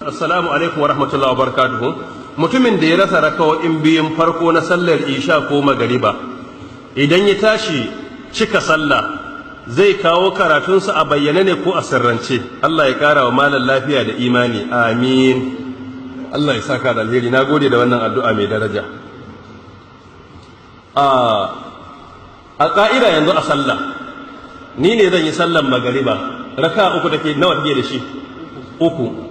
Assalamu alaikum wa rahmatullahi wa barakatuhu. Mutumin da ya rasa raka'o'in biyun farko na sallar isha ko magariba, idan ya tashi cika sallah, zai kawo karatunsa a bayyane ne ko a sirrance? Allah ya kara wa malam lafiya da imani, amin. Allah ya saka da alheri. Na gode da wannan addu'a mai daraja. A ƙa'ida yanzu a sallah, ni ne zan yi sallar magariba raka'a uku. Take nawa take da shi? Uku.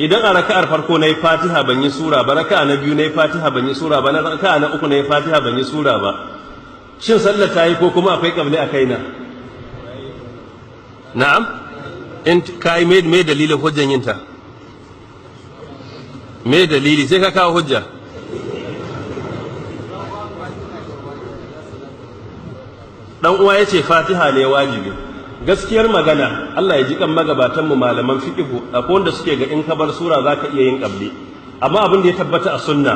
Idan a raka'ar farko na yi Fatiha ban yi sura ba, raka'a na biyu na yi Fatiha ban yi sura ba, na raka'a na uku na yi Fatiha ban yi sura ba, shin sallar ta yi ko kuma akwai kabli a kaina? Na'am, in ka yi, me dalilin hujjan yinta? Me dalili? Sai ka kawo hujja. Dan uwa ya ce Fatiha ne wajibi. Gaskiyar magana, Allah ya ji kan magabatan mu malaman fiqhu, akwai wanda suke ga in ka bar sura zaka iya yin qabli. Amma abin da ya tabbata a sunna,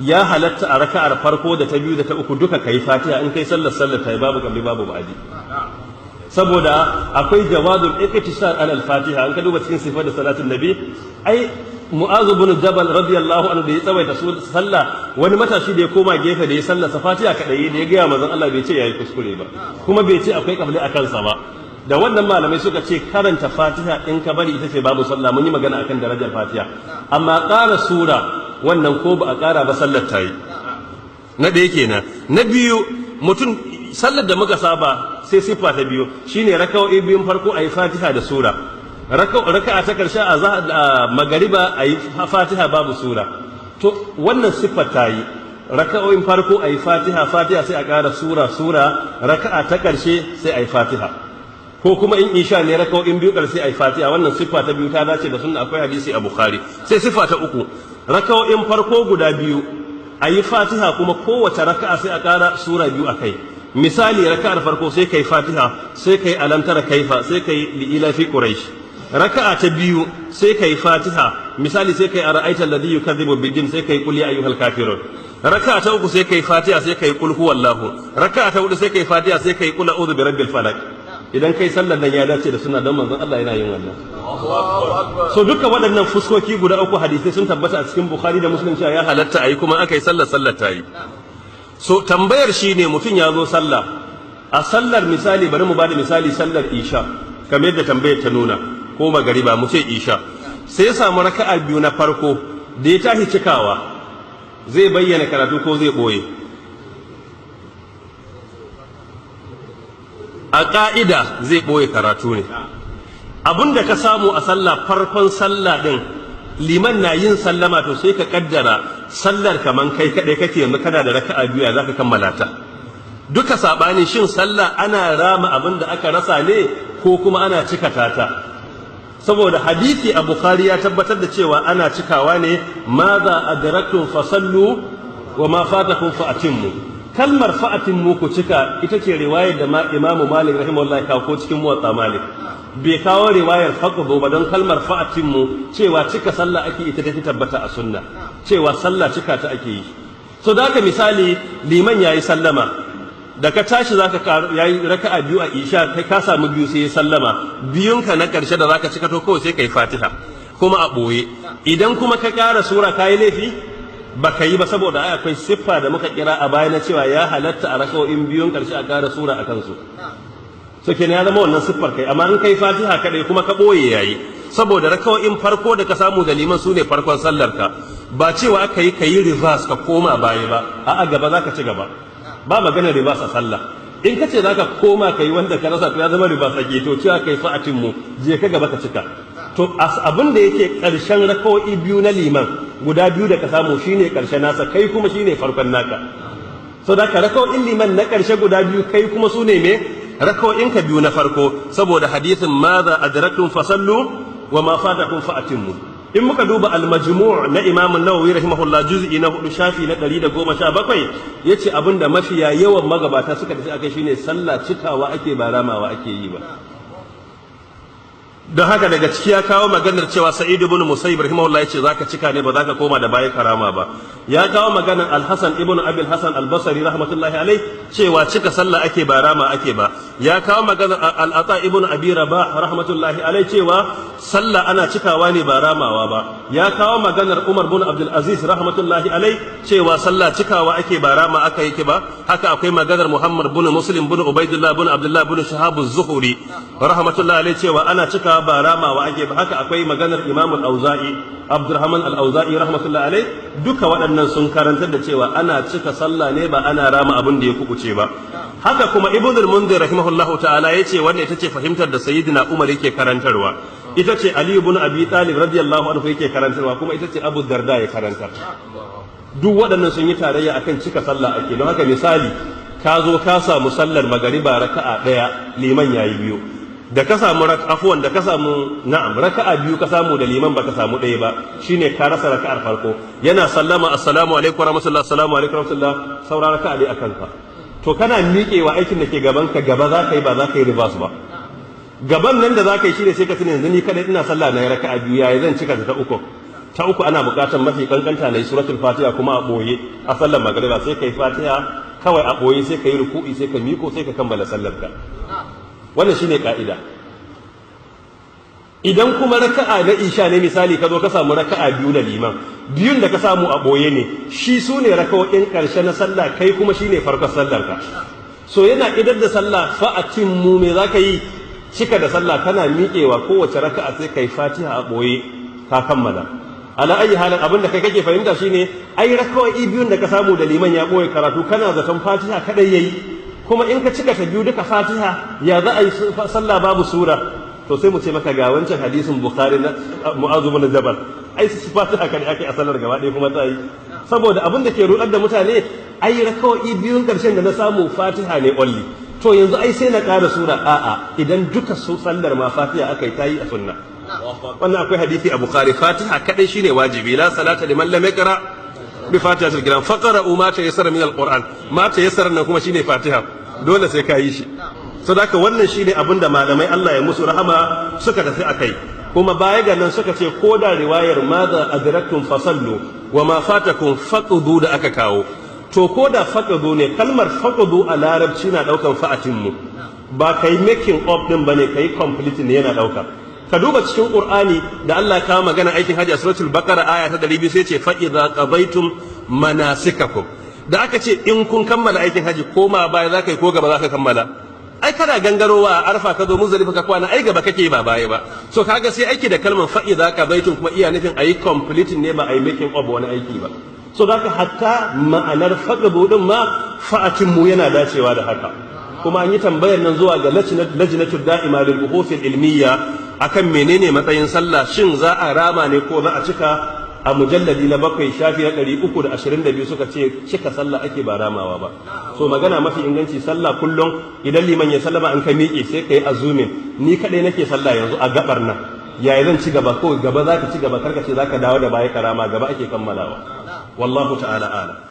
ya halatta a raka'ar farko da ta biyu da ta uku duka kai Fatiha. In kai sallar, sallar ta, babu qabli, babu ba'adi, saboda akwai jawazul iqtisar ala al-Fatiha. An ka duba cikin sifar da salatin nabi, ai Mu'azu bin Jabal radiyallahu anhu da ya tsawaita sallah, wani matashi da ya koma gefe da ya sallah sa Fatiha kadai, da ya gaya manzon Allah, bai ce yayi kuskure ba, kuma bai ce akwai kabli a kansa ba. Da wannan malamai suka ce karanta Fatiha in ka bari ita ce babu sallah. Mun yi magana akan darajar Fatiha. Amma ƙara sura wannan, ko ba a ƙara ba, sallar ta yi. Na ɗaya kenan. Na biyu, mutum sallar da muka saba, sai siffa ta biyu shine raka'o'i biyun farko a yi Fatiha da sura, raka'a ta karshe a magariba a yi Fatiha babu sura. To wannan siffar ta yi. Raka'o'in farko a yi Fatiha Fatiha, sai a ƙara sura sura, raka'a ta karshe sai a yi Fatiha. Ko kuma in isha ne, raka'o'in biyu ƙarshe a yi Fatiha. Wannan siffa ta biyu ta dace da sunna, akwai hadisi a Bukhari. Sai siffa ta uku, raka'o'in farko guda biyu a yi Fatiha, kuma kowace raka'a sai a ƙara sura biyu a kai. Misali, raka'ar farko sai kai Fatiha, sai kai Alamtara Kaifa, sai kai Li'ilafi Quraish. Raka'a ta biyu sai kai Fatiha, misali sai kai Ara'aita alladhi yukadhibu bid-din, sai kai Qul ya ayyuhal kafirun. Raka'a ta uku sai kai Fatiha, sai kai Qul huwallahu. Raka'a ta hudu sai kai Fatiha, sai kai Qul a'udhu birabbil falaq. Idan kai sallar nan, ya dace da sunna, don manzon Allah yana yin wannan. So duka waɗannan fuskoki guda uku, hadisai sun tabbata a cikin Bukhari da Muslim cewa ya halatta ayi, kuma aka yi sallar, sallar ta yi. So tambayar shine, mutum ya zo sallah, a sallar misali, bari mu bada misali, sallar isha kamar yadda tambayar ta nuna, ko magariba, mu ce isha, sai ya samu raka'a biyu na farko. Da ya tashi cikawa, zai bayyana karatu ko zai ɓoye? A ƙa'ida zai ɓoye karatu ne. Abin da ka samu a sallah, farkon sallah ɗin, liman na yin sallama, to sai ka kaddara sallar kaman kai kaɗai kake. Yanzu kana da raka'a biyu, ya zaka kammala ta? Duka saɓani, shin sallah ana rama abin da aka rasa ne ko kuma ana cika ta? Saboda hadisi a Bukhari ya tabbatar da cewa ana cikawa ne. Ma za adraktum fasallu wa ma fatakum fa atimmu. Kalmar fa atimmu, ku cika, ita ce riwayar da ma Imamu Malik rahimahullah kawo, ko cikin Muwatta Malik bai kawo riwayar faqdu ba, don kalmar fa atimmu cewa cika sallah ake, ita ta tabbata a sunna cewa sallah cika ta ake yi. So da haka, misali, liman yayi sallama, da ka tashi zaka yayi raka'a biyu a isha, kai ka samu biyu, sai ya sallama. Biyunka na karshe da zaka cika, to kawai sai kai Fatiha kuma a boye. Idan kuma ka ƙara sura, kayi laifi? Ba ka yi ba, saboda ai akwai siffa da muka kira a baya na cewa ya halatta a raka'o'in biyun karshe a ƙara sura a kansu. So kenan ya zama wannan siffar kai. Amma in kai Fatiha kadai kuma ka boye, yayi, saboda raka'o'in farko da ka samu da liman su ne farkon sallar ka. Ba cewa aka yi kayi reverse ka koma baya ba, a'a, gaba zaka ci gaba. Ba maganar reverse a sallah. In ka ce zaka koma kai wanda ka rasa, to ya zama reverse ake. To cewa kai fa atimmu, je ka gaba ka cika. To abin da yake karshen raka'o'i biyu na liman guda biyu da ka samu shine karshen nasa, kai kuma shine farkon naka. So da ka raka'o'in liman na karshe guda biyu, kai kuma su ne me? Raka'o'in ka biyu na farko, saboda hadisin ma za adraktum fasallu wa ma fatakum fa atimmu. In muka duba Al-Majmu' na Imam An-Nawawi rahimahullah, juz'i na 4, shafi na 117, yace abinda mafiya yawan magabata suka tafi akai shine sallah cikawa ake, ba ramawa ake yi ba. Don haka daga ciki ya kawo maganar cewa Sa'id ibn Musayyib rahimahullah yace zaka cika ne, ba zaka koma da baya karama ba. Ya kawo maganar Al-Hasan ibn Abi Al-Hasan Al-Basri rahmatullahi alai cewa cika sallah ake, ba rama ake ba. Ya kawo maganar Al-Ata ibn Abi Rabah rahmatullahi alai cewa sallah ana cikawa ne, ba ramawa ba. Ya kawo maganar Umar bin Abdul Aziz rahmatullahi alai cewa sallah cikawa ake, ba rama aka yake ba. Haka akwai maganar Muhammad bin Muslim bin Ubaidullah bin Abdullah bin Shahab az-Zuhri rahmatullahi alai cewa ana cikawa, ba ramawa ake ba. Haka akwai maganar Imam al-Auza'i, Abdurrahman al-Auza'i rahmatullahi alai. Duka waɗannan sun karantar da cewa ana cika sallah ne, ba ana rama abin da ya kubuce ba. Haka kuma Ibn al-Munzir rahimahullahu ta'ala yace wannan ita ce fahimtar da Sayyidina Umar yake karantarwa, ita ce Ali ibn Abi Talib radiyallahu anhu yake karantarwa, kuma ita ce Abu Darda ya karantar. Duk waɗannan sun yi tarayya akan cika sallah ake. Don haka misali, ka zo ka samu sallar magariba raka'a ɗaya, liman yayi biyu. Da ka samu, afuwan, da ka samu, na'am, raka'a biyu ka samu da liman, baka samu ɗaya ba, shine ka rasa raka'ar farko. Yana sallama, "Assalamu alaikum warahmatullah, assalamu alaikum warahmatullah," saura raka'a dai akan ka. To kana miƙewa, aikin da ke gaban ka gaba za ka yi, ba za ka yi reverse ba. Gaban nan da za ka yi shine sai ka tuna, yanzu ni kadai ina sallah, na yi raka'a biyu, yayi zan cika ta uku? Ta uku ana buƙatar mafi kankanta na yi suratul Fatiha kuma a ɓoye a sallar magariba. Sai ka yi Fatiha kawai a ɓoye, sai ka yi ruku'i, sai ka miko, sai ka kammala sallar ka. Wannan shine ka'ida. Idan kuma raka'a na isha ne, misali, ka zo ka samu raka'a biyu da liman, biyun da ka samu a ɓoye ne, shi su ne raka'o'in ƙarshe na sallah, kai kuma shine farkon sallar ka. So yana idar da sallah, fa'atimmu, me za ka yi? Cika da sallah. Kana miƙewa, kowace raka'a sai kai Fatiha a ɓoye, ka kammala. Ala ayi halin, abin da kai kake fahimta shine ai raka'o'i biyun da ka samu da liman ya ɓoye karatu, kana zaton Fatiha kadai yayi, kuma in ka cika ta biyu duka Fatiha, ya za a yi sallah babu sura? To sai mu ce maka ga wancan hadisin Bukhari na Mu'azu bin Jabal, ai su Fatiha kan ake a sallar gaba ɗaya kuma ta yi. Saboda abin da ke rudar da mutane, ai raka'o'i biyun karshen da na samu Fatiha ne only, to yanzu ai sai na ƙara sura. A'a, idan duka su sallar ma Fatiha aka yi, ta yi a sunna. Wannan akwai hadisi a Bukhari, Fatiha kadai shine wajibi. La salata liman lam yaqra bi fatihatil kitab, faqra'u ma tayassara min alquran. Ma tayassara nan kuma shine Fatiha, dole sai ka yi shi. Saboda wannan shine abin da malamai, Allah ya musu rahama, suka tafi akai. Kuma baya ga nan suka ce ko da riwayar "ma adraktum fasallu wa ma fatakum faqdu" da aka kawo, to ko da faqdu ne, kalmar faqdu a Larabci na daukan fa'atimmu, ba kai making up din bane, kai complete ne yana dauka. Ka duba cikin Qur'ani da Allah ya kawo magana aikin hajji a suratul Baqara aya ta 200, sai ce "fa idza qadaytum manasikakum". Da aka ce in kun kammala aikin haji, koma baya za ka yi ko gaba za ka kammala? Ai kana gangarowa a Arfa, ka zo Muzdalifa ka kwana, ai gaba kake ba baya ba. So kaga sai aiki da kalmar fa idza qadaytum kuma iya nufin ayi completing ne, ba ayi making up wani aiki ba. So zaka hatta ma'anar faqdu din ma fa'atimmu yana dacewa da haka. Kuma an yi tambayar nan zuwa ga Lajnatul Da'ima lil Buhuth Ilmiyya akan menene matsayin sallah, shin za a rama ne ko za a cika? A mujalladi na 7, shafi na 322, suka ce cika sallah ake, ba ramawa ba. So magana mafi inganci, sallah kullum idan liman ya sallama, an ka miƙe, sai ka yi assuming ni kaɗai nake sallah yanzu a gabar nan, yaya zan ci gaba? Ko gaba za ka ci gaba, karka ce za ka dawo da baya karama, gaba ake kammalawa. Wallahu ta'ala a'lam.